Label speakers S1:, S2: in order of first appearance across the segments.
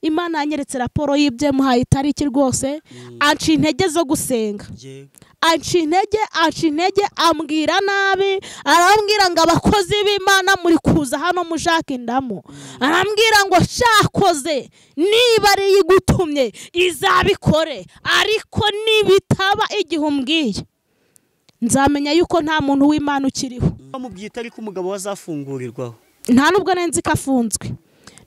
S1: Imana yanyeretse raporo y'ibyo muhaye itariki rwose, anca intege zo gusenga, anca intege ambwira nabi, arambwira ngo abakozi b'Imana muri kuza hano mushaka indamu, arambwira ngo shakoze niba ari igutumye izabikore, ariko nibitaba igihe umbwiye nzamenya yuko nta muntu w'Imana ukiriho.
S2: Bamubwiye itariki umugabo wazafungurirwaho?
S1: Nta nubwo nenzi ko afunzwe.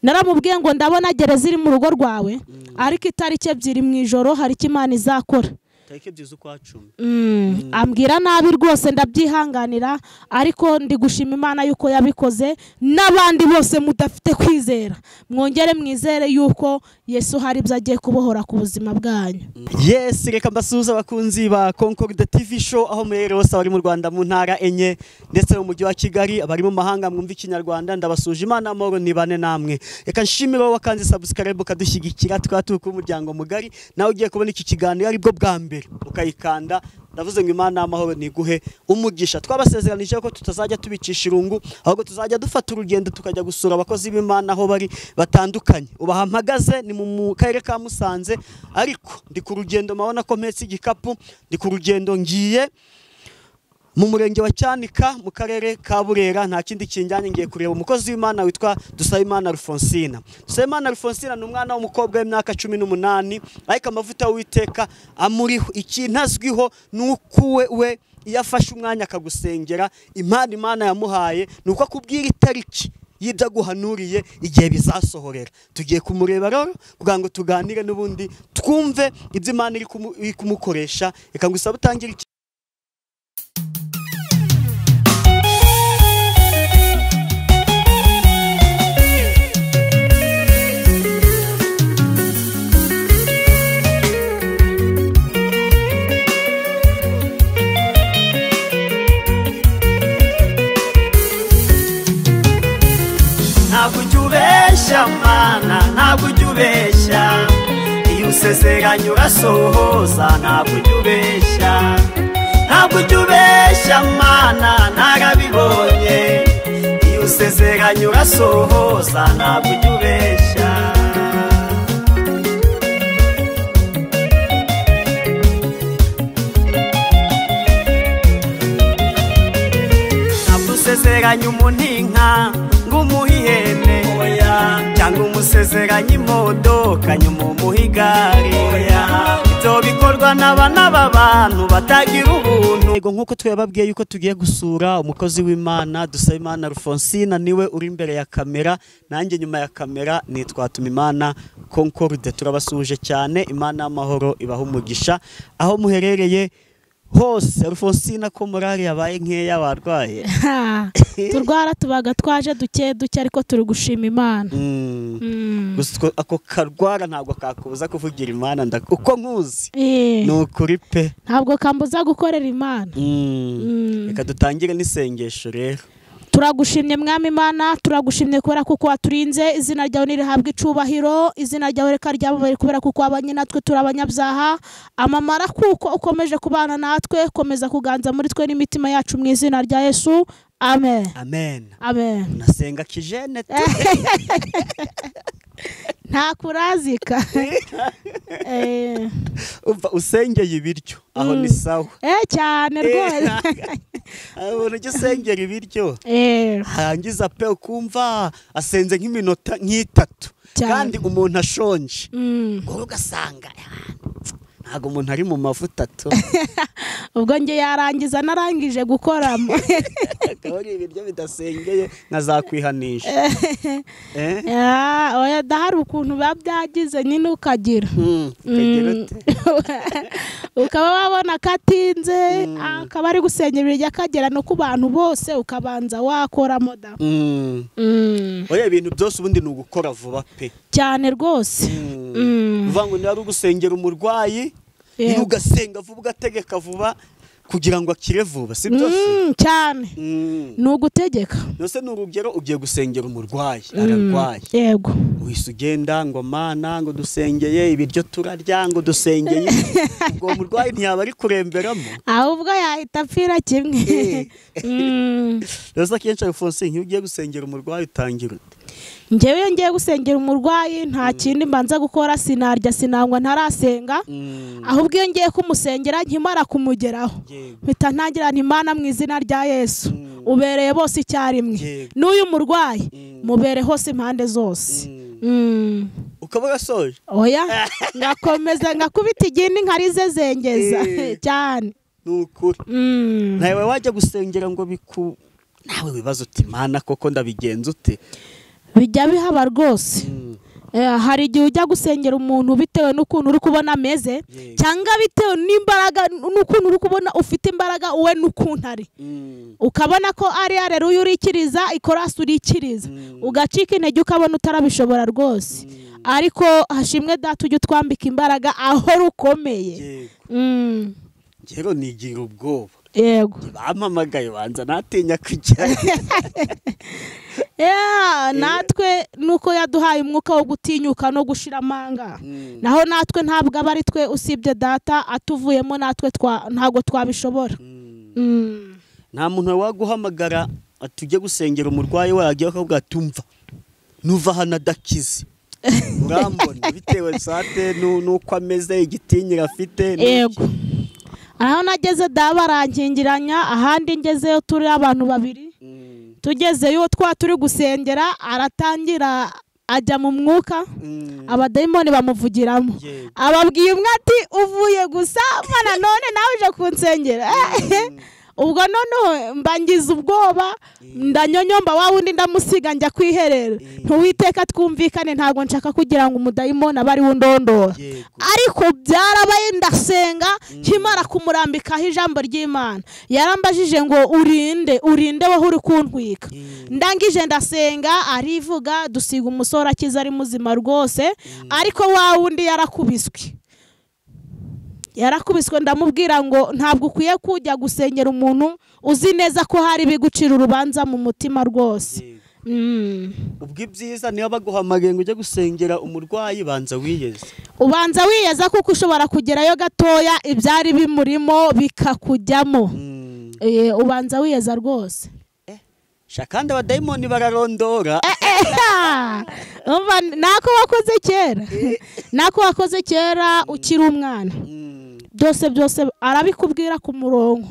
S1: Naramubwiye ngo ndabona gereza iri mu rugo rwawe, ariko itariki 2 mu ijoro hari icyo Imana izakora.
S2: Tariki 2 z'ukwa 10.
S1: Ambwira nabi rwose ndabyihanganira, ariko ndi gushima Imana yuko yabikoze. N'abandi bose mudafite kwizera mwongere mwizere yuko Yesu hari ibyo agiye kubohora ku buzima bwanyu.
S2: Yes, reka mbasuhuze abakunzi ba Concorde TV show aho muherereye hose, abari mu Rwanda mu ntara enye ndetse mu mujyi wa Kigali, abari mu mahanga mwumva ikinyarwanda, ndabasuje. Imana amahoro nibane namwe. Reka nshimire wowe wakanze subscribe ukadushyigikira, tukaba turi ku muryango mugari. Nawe ugiye kubona iki kiganiro aribwo bwa mbere ukayikanda, ndavuze ngo Imana amahoro niguhe umugisha. Twabasezeranije ko tutazajya tubicisha irungu, ahubwo tuzajya dufata urugendo tukajya gusura abakozi b'Imana aho bari batandukanye. Ubahamagaze ni mu karere ka Musanze, ariko ndi ku rugendo, mabona ko mpetse igikapu, ndi ku rugendo ngiye mu murenge wa Cyanika mu karere ka Burera. Nta kindi kinjyanye, ngiye kureba umukozi w'Imana witwa Dusabimana Alphonsine. Dusabimana Alphonsine ni umwana w'umukobwa w'imyaka 18, ariko amavuta y'Uwiteka amuriho. Ikintu azwiho nuko we iyo afashe umwanya akagusengera, impano Imana yamuhaye nuko akubwira itariki y'ibyo aguhanuriye igihe bizasohorera. Tugiye kumureba rero kugira ngo tuganire n'ubundi twumve ibyo Imana iri kumukoresha. Reka ngusabe utangire. Ntabwo ujya ubeshya Mana, ntabwo ujya ubeshya, iyo usezeranye urasohoza. Ntabwo ujya ubeshya, ntabwo ujya ubeshya Mana, narabibonye, iyo usezeranye urasohoza. Ntabwo ujya ubeshya. Ntabwo usezeranye umuntu inka ngo umuhe ihene, cyangwa umusezeranye imodoka nyuma umuhe igare. Ibyo bikorwa n'abana b'abantu batagira ubuntu. Yego, nkuko twababwiye yuko tugiye gusura umukozi w'Imana Dusabimana Alphonsine, niwe uri imbere ya kamera, nanjye nyuma ya kamera nitwa Tumimana Concorde. Turabasuhuje cyane, Imana y'amahoro ibaha umugisha aho muherereye hose. Alphonsine, ko morale yabaye nkeya, warwaye?
S1: Turwara tubaga twaje duke duke, ariko turi gushima Imana.
S2: Gusa ako karwara ntabwo kakubuza kuvugira Imana, uko nkuzi ni ukuri pe,
S1: ntabwo kambuza gukorera Imana.
S2: Reka dutangire n'isengesho rero.
S1: Turagushimye Mwami Imana, turagushimye kubera kuko waturinze. Izina ryawe nirihabwe icubahiro, izina ryawe reka ryamamare kubera kuko wabanye natwe turi abanyabyaha. Amamara kuko ukomeje kubana natwe, komeza kuganza muri twe n'imitima yacu mu izina rya Yesu. Amen.
S2: Amen.
S1: Amen.
S2: Nasenga kijene tu.
S1: Nta kurazika.
S2: Umva usengeye ibiryo aho ni sawa.
S1: Cyane rwose.
S2: Abona ujya usengera ibiryo. Hangiza pe ukumva asenze nk'iminota nk'itatu kandi umuntu ashonje. Ngo ugasanga ntago umuntu ari mu mavuta to.
S1: Ubwo nge yarangiza narangije gukoramo.
S2: Akaba ari ibiryo bidasengeye nkazakwihanisha.
S1: Oya dahari ukuntu babyagize nyine ukagira. Ukaba wabona katinze akaba ari gusengera ibiryo akagera no ku bantu bose ukabanza wakoramo da.
S2: Oya ibintu byose ubundi ni ugukora vuba pe.
S1: Cyane rwose.
S2: Uvuga ngo ni ari ugusengera umurwayi, ugasenga vuba ugategeka vuba kugira ngo akire vuba, si byose?
S1: Cyane. Ni ugutegeka.
S2: Nose ni urugero ugiye gusengera umurwayi, ararwaye.
S1: Yego.
S2: Uhise ugenda ngo Mana ngo dusengeye ibiryo turarya ngo dusengeye, ubwo umurwayi ntiyaba ari kuremberamo,
S1: ahubwo yahita apfira kimwe.
S2: Rero akenshi Alphonsine, iyo ugiye gusengera umurwayi utangira ute?
S1: Njyewe iyo ngiye gusengera umurwayi nta kindi mbanza gukora, sinarya sinangwa ntarasenga, ahubwo iyo ngiye kumusengera nkimara kumugeraho mpita ntangira nti Imana mu izina rya Yesu ubereye bose icyarimwe, n'uyu murwayi mubere hose impande zose.
S2: Ukaba gasoje?
S1: Oya, ngakomeza ngakubita igindi nkarizezengeza cyane.
S2: Nukuri nawe wajya gusengera ngo biku nawe wibaza uti Mana koko ndabigenza ute?
S1: Bijya bihaba rwose. Hari igihe ujya gusengera umuntu bitewe n'ukuntu uri kubona ameze, cyangwa bitewe n'imbaraga n'ukuntu uri kubona ufite imbaraga uwe n'ukuntu ari, ukabona ko ari areruya urikiriza ikorasi urikiriza, ugacika intege ukabona utarabishobora rwose. Ariko hashimwe Data ujya utwambika imbaraga aho rukomeye.
S2: Ngero nigira ubwoba.
S1: Yego.
S2: Bampamagaye banza natinya kujya.
S1: Natwe nuko yaduhaye umwuka wo gutinyuka no gushira amanga. Naho natwe ntabwo aba ari twe, usibye Data atuvuyemo natwe ntabwo twabishobora.
S2: Nta muntu waguhamagara atujye gusengera umurwayi we agiye akavuga tumva nuva hano adakize urambona bitewe sate nuko ameze igitinyira afite.
S1: Yego. Aho nageze barankingiranya, ahandi ngezeyo turi abantu babiri, tugezeyo twa turi gusengera aratangira ajya mu mwuka, abadayimoni bamuvugiramo, ababwiye umwe ati uvuye gusa mana none nawe uje kunsengera. Ubwo noneho mbangiza ubwoba ndanyonyomba wa wundi ndamusiga njya kwiherera, ntuwiteka twumvikane, ntabwo nshaka kugira ngo umudayimoni abe ari wundondora. Ariko byarabaye ndasenga nkimara kumurambikaho ijambo ry'Imana, yarambajije ngo urinde urinde wowe uri kuntwika. Ndangije ndasenga arivuga, dusiga umusore akiza ari muzima rwose. Ariko wa wundi yarakubiswe, yarakubiswe. Ndamubwira ngo ntabwo ukwiye kujya gusengera umuntu uzi neza ko hari bigucira urubanza mu mutima rwose.
S2: Ubwo ibyiza niyo baguhamagaye ngo ujye gusengera umurwayi banza wiyeze,
S1: ubanza wiyeza kuko ushobora kugerayo gatoya ibyari bimurimo bikakujyamo. Ubanza wiyeza rwose.
S2: Shakanda abadayimoni bararondora.
S1: Nako wakoze kera, nako wakoze kera ukiri umwana, byose byose arabikubwira ku murongo.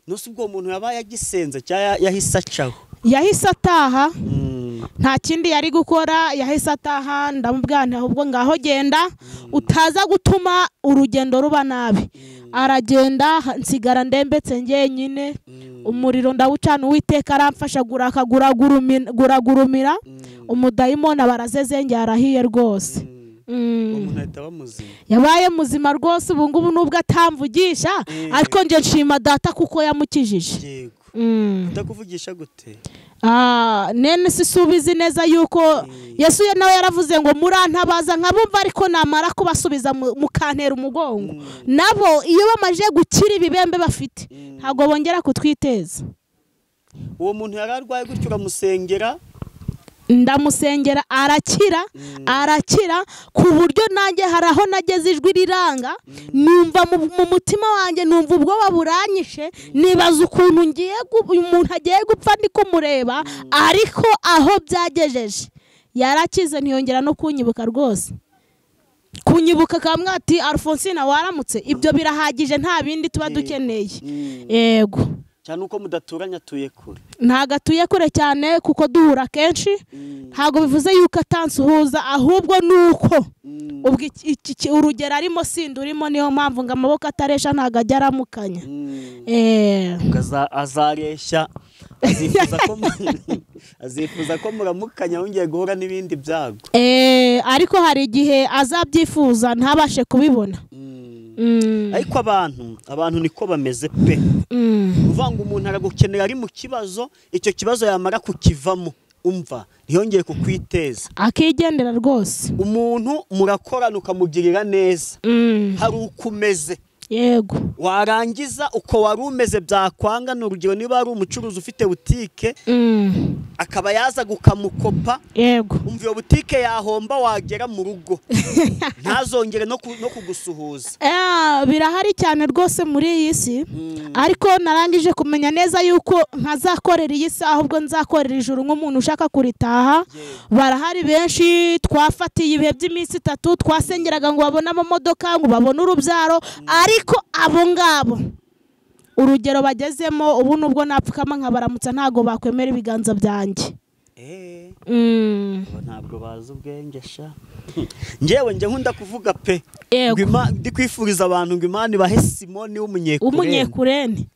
S2: Nose ubwo umuntu yabaye agisenze cyangwa yahise acaho?
S1: Yahise ataha, nta kindi yari gukora, yahise ataha. Ndamubwira nti ahubwo ngaho genda utaza gutuma urugendo ruba nabi. Aragenda nsigara ndembetse njyenyine, umuriro ndawucana, Uwiteka aramfasha guragurumira, umudayimoni abarazezengera arahiye rwose. Yabaye muzima rwose ubu ngubu nubwo atamvugisha, ariko nje nshima Data kuko yamukijije.
S2: Utakuvugisha gute?
S1: Nene sisubizi neza yuko Yesu nawe yaravuze ngo murantabaza nkabumva, ariko namara kubasubiza mukantera umugongo. Nabo iyo bamaje gukira ibibembe bafite ntabwo bongera kutwiteza.
S2: Uwo muntu yararwaye gutyo uramusengera?
S1: Ndamusengera arakira, arakira ku buryo nanjye hari aho nageze ijwi riranga, numva mu mutima wanjye numva ubwoba buranyishe, nibaza ukuntu ngiye umuntu agiye gupfa ndi kumureba, ariko aho byagejeje yarakize ntiyongera no kunyibuka rwose. Kunyibuka kamwe ati Alphonsine waramutse, ibyo birahagije nta bindi tuba dukeneye. Yego.
S2: Cyane uko mudaturanya atuye kure.
S1: Ntago atuye kure cyane kuko duhura kenshi, ntago bivuze yuko atansuhuza, ahubwo nuko ubwo urugero arimo sindi urimo, niyo mpamvu ngo amaboko ataresha ntago ajya aramukanya.
S2: Azareshya azifuza ko muramukanya wongeye guhura n'ibindi byago.
S1: Ariko hari igihe azabyifuza ntabashe kubibona.
S2: Ariko abantu niko bameze pe. Uvanga umuntu aragukenera ari mu kibazo, icyo kibazo yamara kukivamo umva ntiyongeye kukwiteza,
S1: akigendera rwose.
S2: Umuntu murakorana ukamugirira neza, hari uko umeze.
S1: Yego.
S2: Warangiza uko wari umeze byakwanga, ni urugero niba ari umucuruzi ufite butike akaba yaza gukamukopa.
S1: Yego.
S2: Umva iyo butike yahomba wagera mu rugo ntazongere no kugusuhuza.
S1: Birahari cyane rwose muri iyi si, ariko narangije kumenya neza yuko ntazakorera iyi si ahubwo nzakorera ijuru nk'umuntu ushaka kuritaha. Barahari benshi twafatiye ibihe by'iminsi 3 twasengeraga ngo babone amamodoka, ngo babone urubyaro, ariko abo ngabo urugero bagezemo ubu nubwo napfukama nkabaramutsa ntago bakwemera ibiganza byanjye.
S2: Ntabwo bazi ubwenge sha. Ngewe njye nkunda kuvuga pe, ndi kwifuriza abantu ngo Imana ibahe Simoni w'umunyekurene,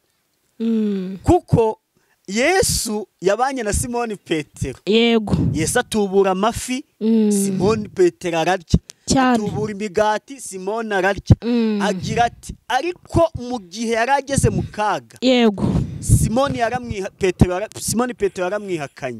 S2: kuko Yesu yabanye na Simoni Petero.
S1: Yego.
S2: Yesu atubura amafi, Simoni Petero ararya. Atubura imigati, Simoni ararya. Agira ati ariko mu gihe yarageze mu kaga,
S1: yego,
S2: Simoni Petero yaramwihakanye.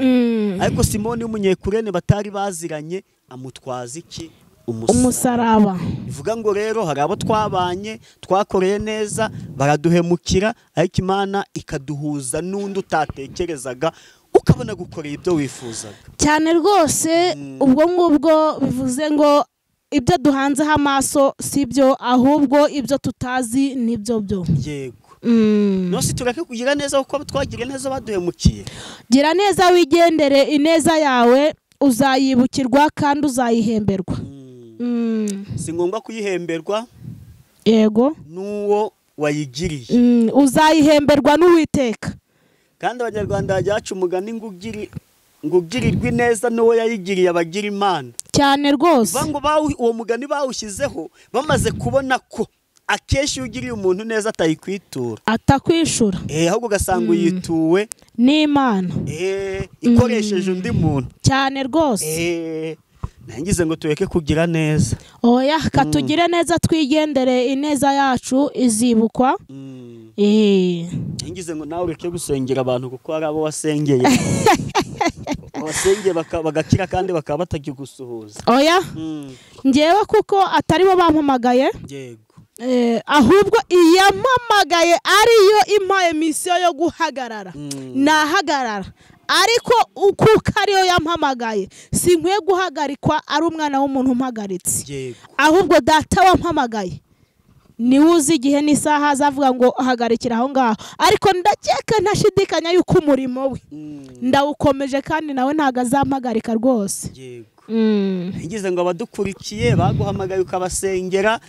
S2: Ariko Simoni w'umunyekurene batari baziranye amutwaza iki?
S1: Umusaraba.
S2: Bivuga ngo rero hari abo twabanye twakoreye neza baraduhemukira, ariko Imana ikaduhuza n'undi utatekerezaga ukabona gukorera ibyo wifuzaga.
S1: Cyane rwose. Ubwo ngubwo bivuze ngo ibyo duhanzeho amaso si byo, ahubwo ibyo tutazi nibyo byo.
S2: Yego. Nose tureke kugira neza kuko twagiriye neza baduhemukiye.
S1: Gira neza wigendere, ineza yawe uzayibukirwa kandi uzayihemberwa.
S2: Si ngombwa kuyihemberwa.
S1: Yego.
S2: N'uwo wayigiriye.
S1: Uzayihemberwa n'Uwiteka.
S2: Kandi Abanyarwanda bajya baca umugani ngo ugirirwe neza n'uwo yayigiriye abagira Imana.
S1: Cyane rwose.
S2: Ngo uwo mugani bawushyizeho bamaze kubona ko akenshi iyo ugiriye umuntu neza atayikwitura,
S1: atakwishura,
S2: ahubwo ugasanga uyituwe
S1: n'Imana,
S2: ikoresheje undi muntu.
S1: Cyane rwose.
S2: Nangize ngo tureke kugira neza.
S1: Oya, katugire neza twigendere, ineza yacu izibukwa.
S2: Nangize ngo nawe ureke gusengera abantu kuko hari abo wasengeye. Wasengeye bagakira kandi bakaba batakigusuhuza.
S1: Oya. Ngewe kuko atari bo bampamagaye.
S2: Yego.
S1: Ahubwo iyampamagaye ariyo impaye misiyo yo guhagarara. Nahagarara. Ariko kuko ariyo yampamagaye sinkwiye guhagarikwa ari umwana w'umuntu umpagaritse. Ahubwo data wampamagaye niwe uzi igihe n'isaha azavuga ngo hagarikira aho ngaho. Ariko ndakeka ntashidikanya yuko umurimo we ndawukomeje kandi nawe ntago azampagarika rwose.
S2: Yego. Ngize ngo abadukurikiye baguhamagaye ukabasengera,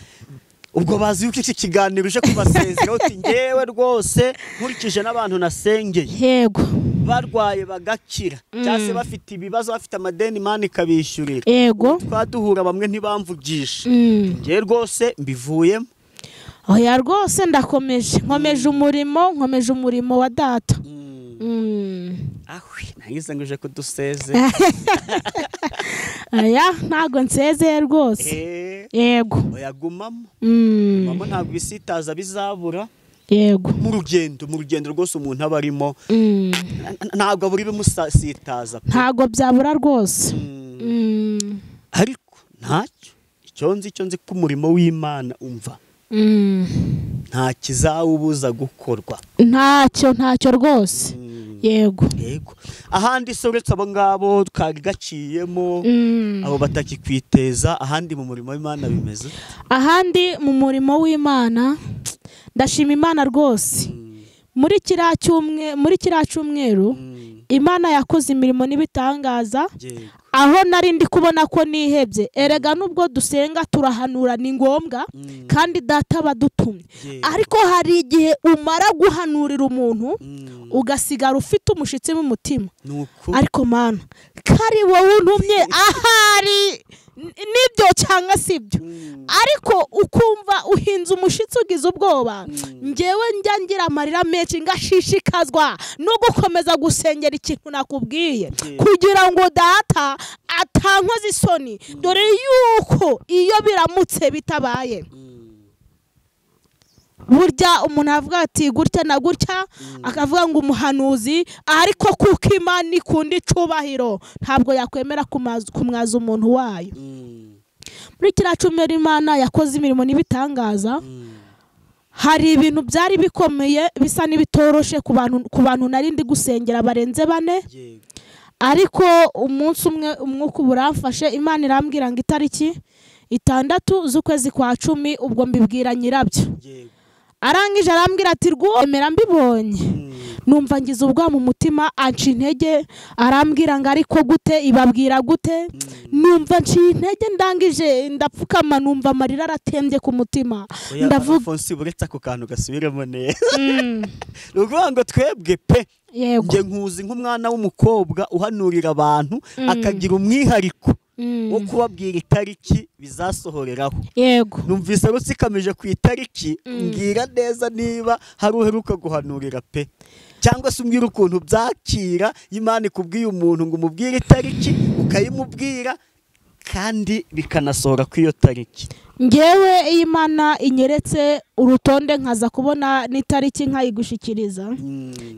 S2: ubwo bazi yuko iki kiganiro uje kubasezera uti ngewe rwose nkurikije n'abantu nasengeye.
S1: Yego.
S2: Barwaye bagakira, cyangwa se bafite ibibazo, bafite amadeni Imana ikabishyurira.
S1: Yego.
S2: Twaduhura bamwe ntibamvugisha. Ngewe rwose mbivuyemo.
S1: Oya rwose ndakomeje, nkomeje umurimo, nkomeje umurimo wa data.
S2: Ahwi, nagize ngo uje kudusezera.
S1: Aya, ntago nsezeye rwose. Yego.
S2: Oya gumamo. Gumamo ntabwo ibisitaza bizabura.
S1: Yego.
S2: Mu rugendo rwose umuntu aba arimo ntabwo abura ibimusitaza.
S1: Ntabwo byabura rwose.
S2: Ariko ntacyo icyo nzi ko umurimo w'Imana umva nta kizawubuza gukorwa.
S1: Ntacyo rwose. Yego.
S2: Yego. Ahandi se uretse abo ngabo kari gaciyemo, abo batakikwiteza, ahandi mu murimo w'Imana bimeze?
S1: Ahandi mu murimo w'Imana ndashima Imana rwose. Muri kiriya cyumweru Imana yakoze imirimo n'ibitangaza. Aho nari ndi kubona ko nihebye, erega nubwo dusenga turahanura ni ngombwa kandi data badutumye, ariko hari igihe umara guhanurira umuntu ugasigara ufite umushitsi mu mutima. Ariko Mana kari wowe untumye ahari nibyo cyangwa sibyo, ariko ukumva uhinze umushitsi ugize ubwoba. Ngewe njya ngira amarira menshi ngashishikazwa no gukomeza gusengera ikintu nakubwiye kugira ngo data atankoze isoni, dore yuko iyo biramutse bitabaye burya umuntu avuga ati gutya na gutya, akavuga ngo umuhanuzi, ariko kuko Imana ikunda icubahiro ntabwo yakwemera kumwaza umuntu wayo. Muri kiriya cyumweru Imana yakoze imirimo n'ibitangaza. Hari ibintu byari bikomeye bisa n'ibitoroshe ku bantu nari ndi gusengera barenze bane. Ariko umunsi umwe umwuka uburamfashe, Imana irambwira ngo itariki 6 z'ukwezi kwa 10, ubwo mbibwira nyirabyo. Arangije arambwira ati rwemera mbibonye. Numva ngize ubwa mu mutima, anca intege, arambwira ngo ariko gute, ibabwira gute. Numva nciye intege, ndangije ndapfukama, numva amarira aratembye ku mutima. Ndavuga
S2: Alphonse, buretse ako kantu gasubiremo neza. Ruvuga ngo twebwe pe, nge nkuzi nk'umwana w'umukobwa uhanurira abantu akagira umwihariko wo kubabwira itariki bizasohoreraho.
S1: Yego.
S2: Numvise rutsikamije ku itariki, mbwira neza niba hari uheruka guhanurira pe, cyangwa se umbwira ukuntu byakira Imana ikubwiye umuntu ngo umubwire itariki ukayimubwira kandi bikanasohora ku iyo tariki.
S1: Ngewe iyi Imana inyeretse urutonde nkaza kubona n'itariki nkayigushikiriza.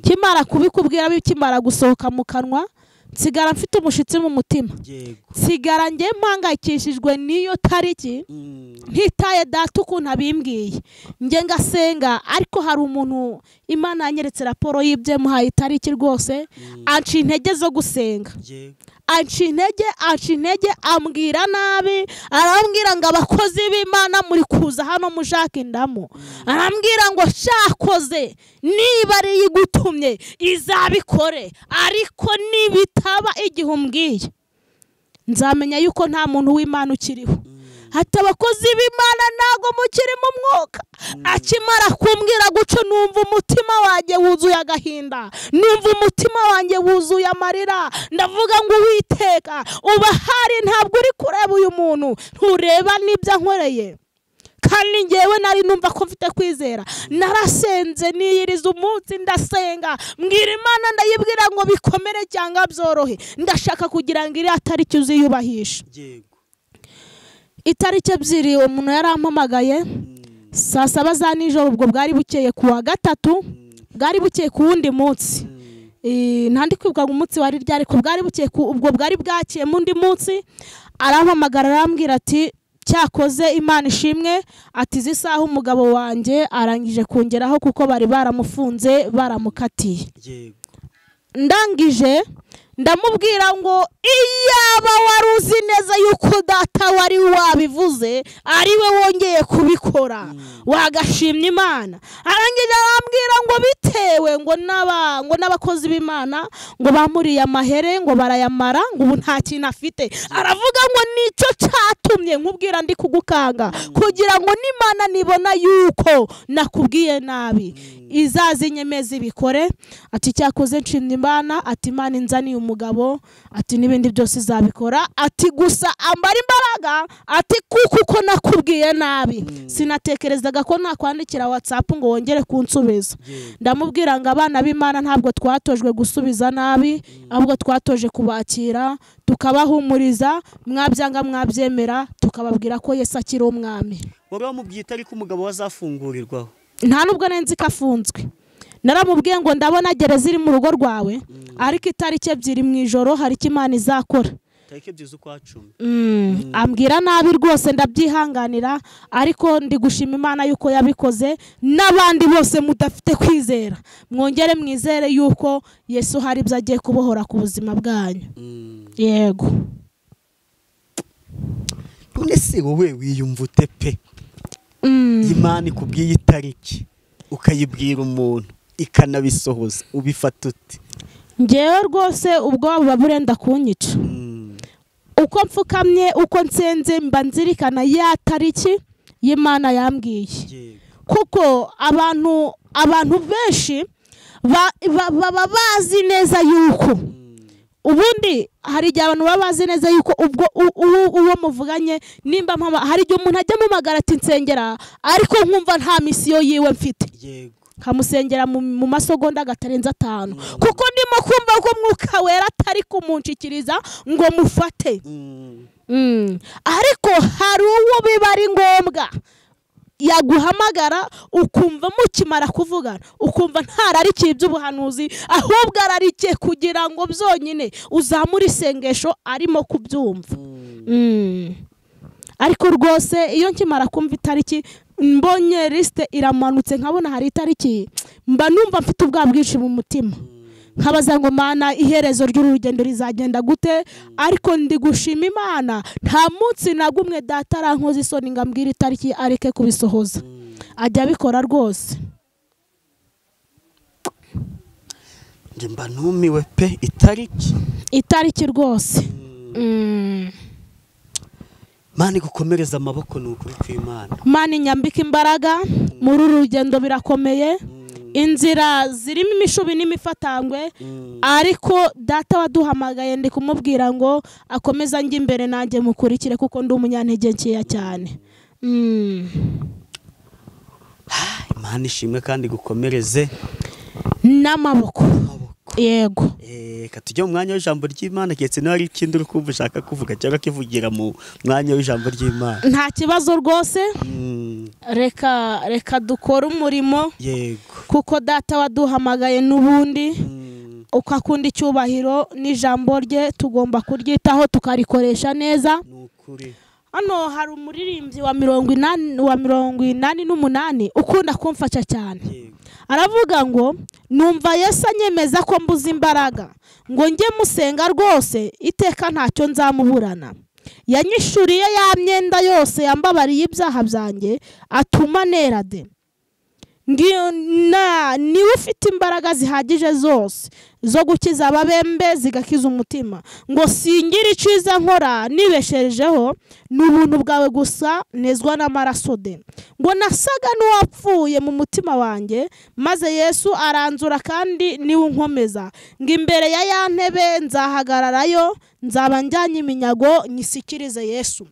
S1: Kimara kubikubwira bikimara gusohoka mu kanwa, nsigara mfite umushitsi mu mutima. Nsigara nge mpangayikishijwe n'iyo tariki, ntitaye data ukuntu abimbwiye. Nge ngasenga, ariko hari umuntu Imana yanyeretse raporo y'ibye muhaye itariki rwose, anca intege zo gusenga. Anca intege, ambwira nabi, arambwira ngo abakozi b'Imana muri kuza hano mushaka indamu. Arambwira ngo shakoze niba ari igutumye izabikore, ariko nibitaba igihe umbwiye nzamenya yuko nta muntu w'Imana ukiriho. Hata abakozi b'Imana ntago mukiri mu mwuka. Akimara kumbwira guco, numva umutima wanjye wuzuye agahinda, numva umutima wanjye wuzuye amarira. Ndavuga ngo Uwiteka uba hari, ntabwo uri kureba uyu muntu, ntureba n'ibyo ankoreye. Kandi ngewe nari numva ko mfite kwizera, narasenze niyiriza umunsi ndasenga, mbwira Imana ndayibwira ngo bikomere cyangwa byorohe, ndashaka kugira ngo iriya tariki uziyubahishe. Itariki 2 umuntu yarampamagaye saa 7 za nijoro, ubwo bwari bukeye ku wa gatatu, bwari bukeye ku wundi munsi. Ntandi kwibuka umunsi wari ryari, ko bwari bukeye ubwo bwari bwakiye mu ndi munsi. Arampamagara arambwira ati cyakoze Imana ishimwe, ati zisaha umugabo wanjye arangije kongeraho kuko bari baramufunze baramukatiye. Ndangije ndamubwira ngo iyaba wari uzi neza yuko data wari wabivuze ari we wongeye kubikora wagashimye Imana. Arangije arambwira ngo bitewe ngo n'abakozi b'Imana ngo bamuriye amahere ngo barayamara, ngo ubu nta kintu afite. Aravuga ngo nicyo cyatumye nkubwira ndi kugukanga, kugira ngo n'Imana nibona yuko nakubwiye nabi izazi nyemezi bikore. Ati cyakoze nshimye Imana, ati Imana inzaniye umugabo, ati n'ibindi byose izabikora, ati gusa ambara imbaraga, ati kuko uko nakubwiye nabi sinatekerezaga ko nakwandikira WhatsApp ngo wongere kunsubiza. Ndamubwira ngo abana b'Imana ntabwo twatojwe gusubiza nabi, ahubwo twatoje kubakira tukabahumuriza, mwabyanga mwabyemera, tukababwira ko Yesu akiri umwami.
S2: Wari wamubwiye itariki umugabo wazafungurirwaho?
S1: Nta nubwo nzi ko afunzwe. Naramubwiye ngo ndabona gereza iri mu rugo rwawe, ariko itariki 2 mu ijoro hari icyo Imana izakora.
S2: Tariki 2 z'ukwa 10.
S1: Ambwira nabi rwose ndabyihanganira, ariko ndi gushima Imana yuko yabikoze. N'abandi bose mudafite kwizera mwongere mwizere yuko Yesu hari ibyo agiye kubohora ku buzima bwanyu. Yego.
S2: None se wowe wiyumva ute pe? Imana ikubwiye itariki ukayibwira umuntu ikanabisohoza, ubifata ute?
S1: Ngewe rwose ubwo buba burenda kunyica. Uko mfukamye uko nsenze mba nzirikana ya tariki y'Imana yambwiye. Kuko abantu benshi baba bazi neza yuko ubundi hari igihe abantu baba bazi neza yuko ubwo uwo muvuganye nimba hari igihe umuntu ajya mumagara ati nsengera, ariko nkumva nta misiyo yiwe mfite. Nkamusengera mu masegonda gatarenze 5, kuko ndimo kumva ko Mwuka Wera atari kumunshikiriza ngo mufate. Ariko hari uwo biba ari ngombwa yaguhamagara ukumva mukimara kuvugana ukumva ntararikiye iby'ubuhanuzi, ahubwo ararikiye kugira ngo byonyine uzamure isengesho arimo kubyumva. Ariko rwose iyo nkimara kumva itariki Mbonye lisite iramanutse nkabona hari itariki, mba numva mfite ubwa bwinshi mu mutima, nkabaza ngo Mana iherezo ry'urugendo rizagenda gute? Ariko ndi gushima Imana, nta munsi na gumwe data arankoza isoni ngo ambwire itariki areke kubisohoza. Ajya abikora rwose.
S2: Njye mba numiwe pe, itariki
S1: itariki rwose.
S2: Mana igukomereza amaboko ni ukuri kw'Imana.
S1: Mana inyambika imbaraga muri uru rugendo, birakomeye, inzira zirimo imishubi n'imifatangwe, ariko data waduhamagaye ndi kumubwira ngo akomeza njye imbere nanjye mukurikire, kuko ndi umunyantege nkeya cyane.
S2: Imana ishimwe kandi gukomereze
S1: n'amaboko. Yego.
S2: Reka tujye mu mwanya w'ijambo ry'Imana, keretse niba hari ikindi uri kumva ushaka kuvuga cyangwa kivugira mu mwanya w'ijambo ry'Imana.
S1: Nta kibazo rwose. Reka dukore umurimo.
S2: Yego.
S1: Kuko data waduhamagaye n'ubundi ukakunda icyubahiro n'ijambo rye, tugomba kuryitaho tukarikoresha neza. Hano hari umuririmbyi wa 88 ukunda kumfasha cyane. Aravuga ngo numva Yesu anyemeza ko mbuze imbaraga, ngo njye musenga rwose iteka ntacyo nzamuburana. Yanyishuriye ya myenda yose yambabariye ibyaha byanjye, atuma nerade. Niwe ufite imbaraga zihagije zose zo gukiza ababembe zigakiza umutima, ngo singire iciza nkora nibesherejeho, n'ubuntu bwawe gusa nezwa n'amaraso de. Ngo nasaga n'uwapfuye mu mutima wanjye, maze Yesu aranzura kandi niwe unkomeza. Ngo imbere ya ya ntebe nzahagararayo, nzaba njyanye iminyago nyisikirize Yesu.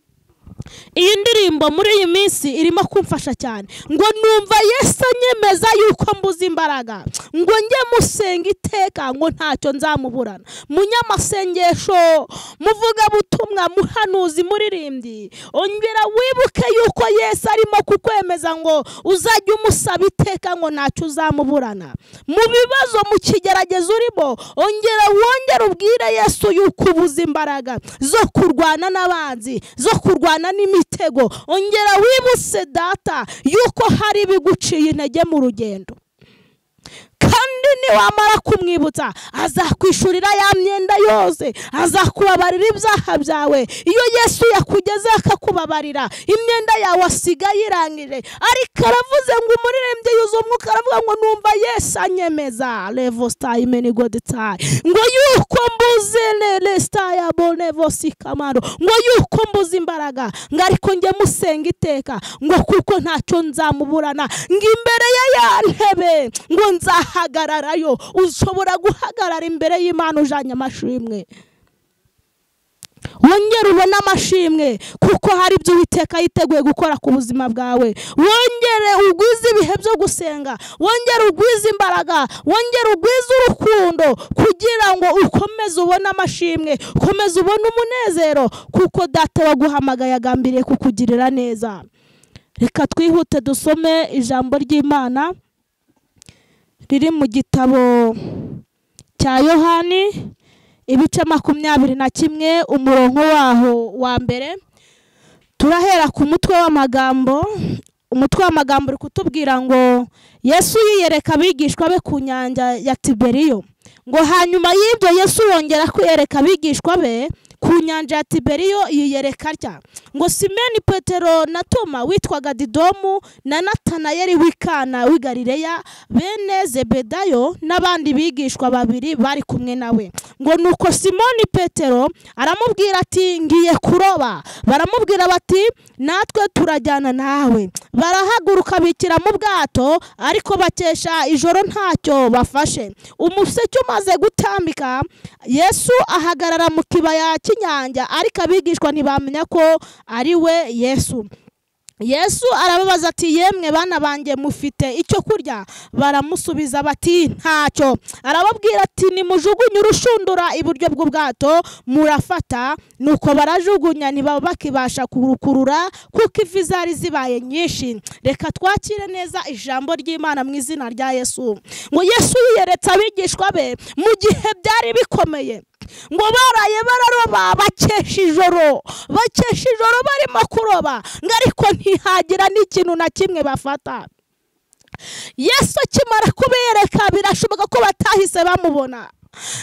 S1: Iyi ndirimbo muri iyi minsi irimo kumfasha cyane. Ngo numva Yesu anyemeza yuko mbuze imbaraga, ngo njye musenga iteka, ngo ntacyo nzamuburana. Munyamasengesho, muvuga butumwa, muhanuzi, muririmbyi, ongera wibuke yuko Yesu arimo kukwemeza ngo uzajye umusaba iteka, ngo ntacyo uzamuburana. Mu bibazo, mu kigeragezo urimo, ongera wongere ubwire Yesu yuko ubuze imbaraga zo kurwana n'abanzi, zo kurwana n'imitego. Ongera wibutse data yuko hari ibiguciye intege mu rugendo, kandi niwamara kumwibutsa azakwishurira ya myenda yose, azakubabarira ibyaha byawe. Iyo Yesu yakugeze akakubabarira, imyenda yawe asigaye irangije. Ariko aravuze ngo umuririmbyi yuzuye umwuka aravuga ngo numva Yesu anyemeza levosta imeni godita, ngo yuko mbuze lelesta ya bonevosi kamaro, ngo yuko mbuze imbaraga, ngo ariko njye musenga iteka, ngo kuko ntacyo nzamuburana, ngo imbere ya ya ntebe ngo nzahagararayo. Ushobora guhagarara imbere y'Imana ujanye amashimwe, wongere ubone amashimwe, kuko hari ibyo Uwiteka yiteguye gukora ku buzima bwawe. Wongere ugwize ibihe byo gusenga, wongere ugwize imbaraga, wongere ugwize urukundo, kugira ngo ukomeze ubone amashimwe, ukomeze ubone umunezero, kuko data waguhamagaye agambiriye kukugirira neza. Reka twihute dusome ijambo ry'Imana riri mu gitabo cya Yohani ibice 21 umurongo waho wa mbere. Turahera ku mutwe w'amagambo. Umutwe w'amagambo uri kutubwira ngo Yesu yiyereka abigishwa be ku nyanja ya Tiberiyo. Ngo hanyuma y'ibyo Yesu yongera kwiyereka abigishwa be ku nyanja ya Tiberiyo, yiyereka atya ngo Simoni Petero na Toma witwaga Didomu na Natanayeli w'Ikana w'i Galileya bene Zebedayo n'abandi bigishwa babiri bari kumwe nawe. Ngo nuko Simoni Petero aramubwira ati ngiye kuroba. Baramubwira bati natwe turajyana nawe. Barahaguruka bikira mu bwato, ariko bakesha ijoro ntacyo bafashe. Umuseke umaze gutambika, Yesu ahagarara mu kibaya cy'inyanja, ariko abigishwa ntibamenya ko ari we Yesu. Yesu arababaza ati yemwe bana banjye mufite icyo kurya? Baramusubiza bati ntacyo. Arababwira ati nimujugunye urushundura iburyo bw'ubwato murafata. Nuko barajugunya ntibaba bakibasha kurukurura kuko ifi zari zibaye nyinshi. Reka twakire neza ijambo ry'Imana mu izina rya Yesu. Ngo Yesu yiyeretse abigishwa be mu gihe byari bikomeye, Ngo baraye bararoba bakesha ijoro, bakesha ijoro barimo kuroba, ngo ariko ntihagira n'ikintu na kimwe bafata. Yesu akimara kubereka birashoboka ko batahise bamubona.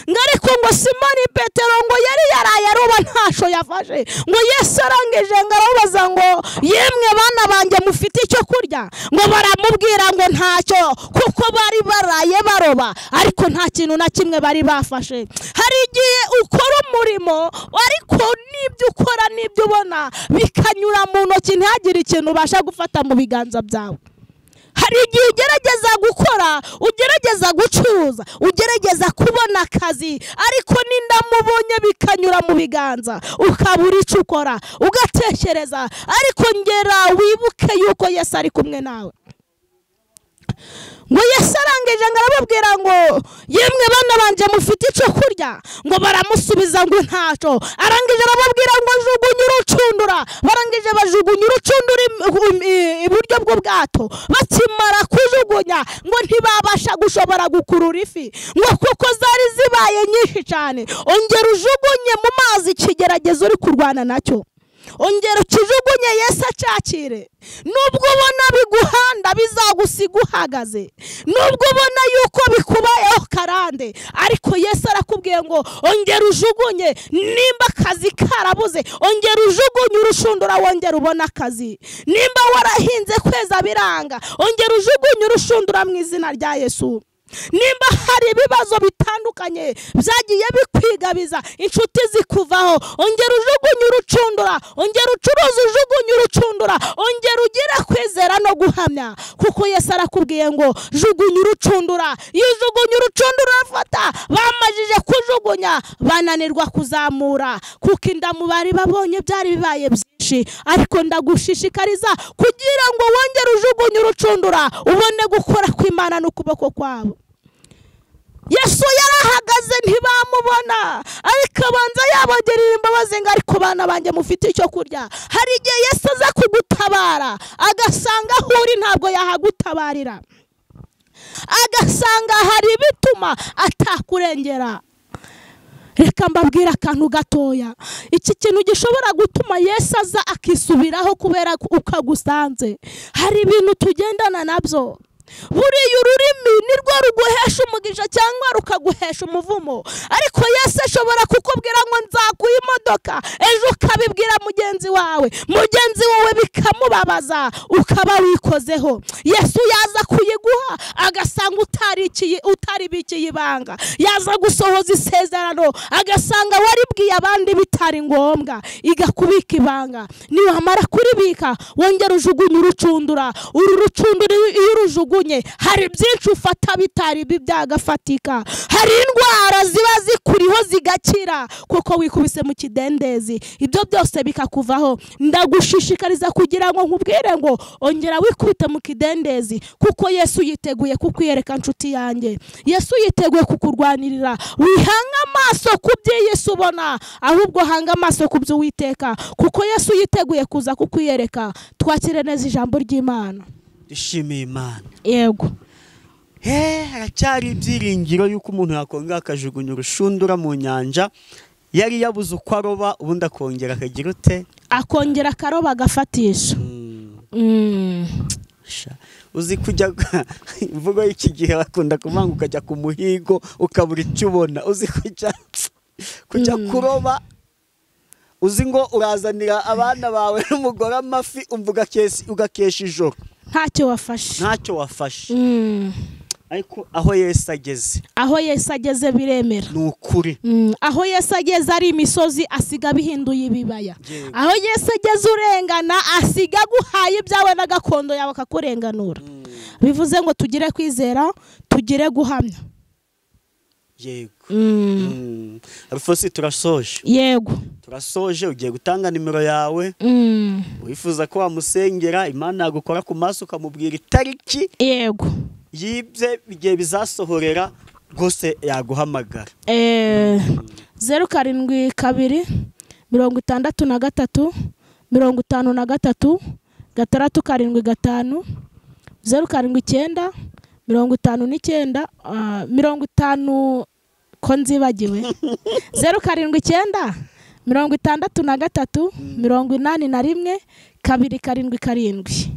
S1: Ngo ariko ngo Simoni Petero ngo yari yaraye aroba ntasho yafashe. Ngo Yesu arangije ngo arabaza ngo yemwe bana banjye mufite icyo kurya? Ngo baramubwira ngo ntacyo, kuko bari baraye baroba ariko nta kintu na kimwe bari bafashe. Hari igihe ukora umurimo ariko n'ibyo ukora n'ibyo ubona bikanyura mu ntoki ntihagire ikintu ubasha gufata mu biganza byawe. Hari igihe ugerageza gukora, ugerageza gucuruza, ugerageza kubona akazi, ariko n'indamubonye bikanyura mu biganza, ukabura icyo ukora, ugatekereza, ariko ngera wibuke yuko Yesu ari kumwe nawe. Ngo Yesu arangije ngo arababwira ngo yemwe bana banje mufite icyo kurya? Ngo baramusubiza ngo ntacyo. Arangije arababwira ngo jugunya urucundura. Barangije bajugunya urucundura iburyo bw'ubwato. Bakimara kujugunya ngo ntibabasha gushobora gukurura ifi, ngo kuko zari zibaye nyinshi cyane. Ongera ujugunye mu mazi ikigeragezo uri kurwana nacyo, ongera ukijugunye Yesu acakire. Nubwo ubona biguhanda bizagusiga uhagaze, nubwo ubona yuko bikubayeho karande, ariko Yesu arakubwiye ngo ongera ujugunye. Nimba akazi karabuze, ongera ujugunye urushundura wongera ubona akazi. Nimba warahinze kweza biranga, ongera ujugunye urushundura mu izina rya Yesu. Nimba hari ibibazo bitandukanye byagiye bikwigabiza, inshuti zikuvaho, ongera ujugunye urucundura, ongera ucuruza ujugunye urucundura, ongera ugire kwizera no guhamya, kuko Yesu arakubwiye ngo jugunya urucundura. Iyo ujugunye urucundura urafata. Bamajije kujugunya bananirwa kuzamura, kuko indamu bari babonye byari bibaye byinshi. Ariko ndagushishikariza kugira ngo wongere ujugunye urucundura, ubone gukora kw'Imana n'ukuboko kwabo. Yesu yarahagaze ntibamubona, ariko abanza yabagerera imbabazi ngo ariko bana banjye mufite icyo kurya. Hari igihe Yesu aza kugutabara agasanga aho uri ntabwo yahagutabarira, agasanga hari ibituma atakurengera. Reka mbabwira akantu gatoya. Iki kintu gishobora gutuma Yesu aza akisubiraho kubera ukagusanze. Hari ibintu tugendana nabyo. Buriya ururimi nirwo ruguhesha umugisha cyangwa rukaguhesha umuvumo. Ariko Yesu ashobora kukubwira ngo nzaguha imodoka, ejo ukabibwira mugenzi wawe, mugenzi wawe bikamubabaza, ukaba wikozeho. Yesu yaza kuyiguha agasanga utaribikiye ibanga, yaza gusohoza isezerano agasanga waribwiye abandi bitari ngombwa, igakubika ibanga. Niwamara kuribika wongera ujugunye urucundura. Uru rucundura iyo urujugunye hari byinshi ufata bitari byagafatika. Hari indwara ziba zikuriho zigakira kuko wikubise mu kidendezi, ibyo byose bikakuvaho. Ndagushishikariza kugira ngo nkubwire ngo ongera wikubite mu kidendezi, kuko Yesu yiteguye kukwiyereka nshuti yanjye. Yesu yiteguye kukurwanirira. Wihanga amaso ku by'Yesu ubona, ahubwo hanga amaso ku by'Uwiteka, kuko Yesu yiteguye kuza kukwiyereka. Twakire neza ijambo ry'Imana.
S2: Dushimiye Imana.
S1: Yego.
S2: Haracyari ibyiringiro yuko umuntu yakongera akajugunya urushundura mu nyanja yari yabuze uko aroba, ubundi akongera akagira ute?
S1: Akongera akaroba agafatisha.
S2: Uzi kujya imvugo y'iki gihe bakunda kumanga ukajya ku muhigo ukabura icyo ubona. Uzi kujya kuroba, uzi ngo urazanira abana bawe n'umugore amafi, umvuga ugakesha ijoro
S1: ntacyo wafashe,
S2: ntacyo wafashe. Ariko aho Yesu ageze,
S1: aho Yesu ageze biremera,
S2: ni ukuri.
S1: Aho Yesu ageze ari imisozi asiga bihinduye ibibaya. Aho Yesu ageze urengana asiga guhaye ibyawe na gakondo yawe akakurenganura. Bivuze ngo tugire kwizera, tugire guhamya.
S2: Yego. Alphonse, turasoje.
S1: Yego,
S2: turasoje. Ugiye gutanga nimero yawe. Wifuza ko wamusengera, Imana yagukora ku maso ukamubwira itariki.
S1: Yego.
S2: Yibye bigiye bizasohorera rwose yaguhamagara.
S1: 072 63 53 675 079 59 50 Ko nzibagiwe. 079 63 81 277.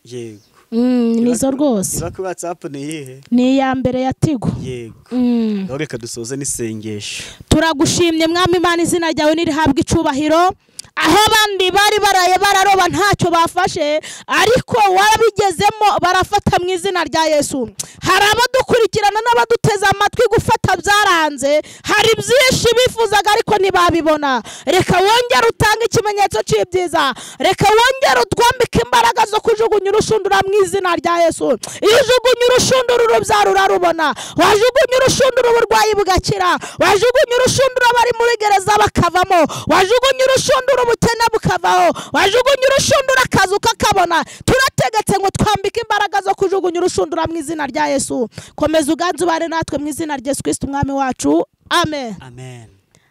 S2: Yego.
S1: Nizo rwose.
S2: Iba kuri WhatsApp ni iyihe?
S1: Ni iya mbere ya Tigo.
S2: Yego. Reka dusoze n'isengesho.
S1: Turagushimye Mwami Imana, izina ryawe nirihabwe icubahiro. Aho abandi bari baraye bararoba ntacyo bafashe, ariko warabigezemo barafata mu izina rya Yesu. Hari abadukurikirana n'abaduteze amatwi gufata byaranze, hari byinshi bifuzaga ariko ntibabibona. Reka wongere utange ikimenyetso cy'ibyiza, reka wongere utwambike imbaraga zo kujugunya urushundura mu izina rya Yesu. Iyo ujugunya urushundura urubyaro urarubona, wajugunya urushundura uburwayi bugakira, wajugunya urushundura abari muri gereza bakavamo, wajugunya urushundura ubukene bukavaho, wajugunya urushundura akazu kakabona. Turategetse ngo twambike imbaraga zo kujugunya urushundura mu izina rya Yesu. Komeza uganze ubane natwe mu izina rya Yesu Kristo Umwami wacu. Amen.
S2: Amen.